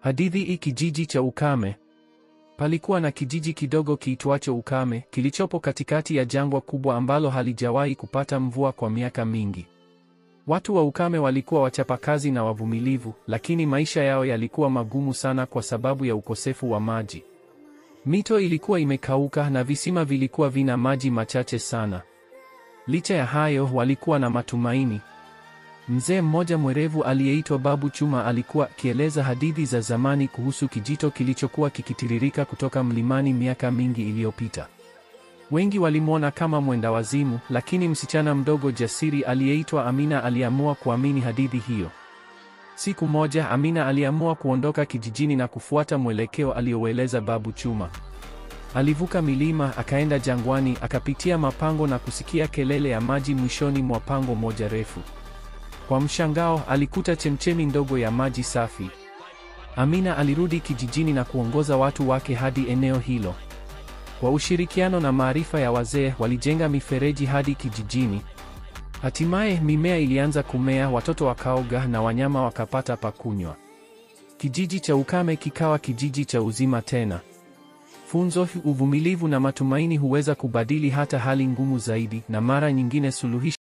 Hadithi hii kijiji cha ukame. Palikuwa na kijiji kidogo kiitwacho Ukame, kilichopo katikati ya jangwa kubwa ambalo halijawahi kupata mvua kwa miaka mingi. Watu wa Ukame walikuwa wachapakazi na wavumilivu, lakini maisha yao yalikuwa magumu sana kwa sababu ya ukosefu wa maji. Mito ilikuwa imekauka na visima vilikuwa vina maji machache sana. Licha ya hayo, walikuwa na matumaini. Mzee mmoja mwerevu aliyeitwa Babu Chuma alikuwa akieleza hadithi za zamani kuhusu kijito kilichokuwa kikitiririka kutoka mlimani miaka mingi iliyopita. Wengi walimwona kama mwendawazimu, lakini msichana mdogo jasiri aliyeitwa Amina aliamua kuamini hadithi hiyo. Siku moja, Amina aliamua kuondoka kijijini na kufuata mwelekeo aliyoueleza Babu Chuma. Alivuka milima, akaenda jangwani, akapitia mapango na kusikia kelele ya maji mwishoni mwa pango moja refu. Kwa mshangao, alikuta chemchemi ndogo ya maji safi. Amina alirudi kijijini na kuongoza watu wake hadi eneo hilo. Kwa ushirikiano na maarifa ya wazee, walijenga mifereji hadi kijijini. Hatimaye mimea ilianza kumea, watoto wakaoga na wanyama wakapata pa kunywa. Kijiji cha Ukame kikawa kijiji cha uzima tena. Funzo: uvumilivu na matumaini huweza kubadili hata hali ngumu zaidi, na mara nyingine suluhisho